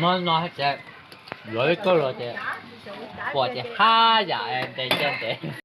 Muab no ces yuav ib koj los ces pom ces haj yam ntev ntev.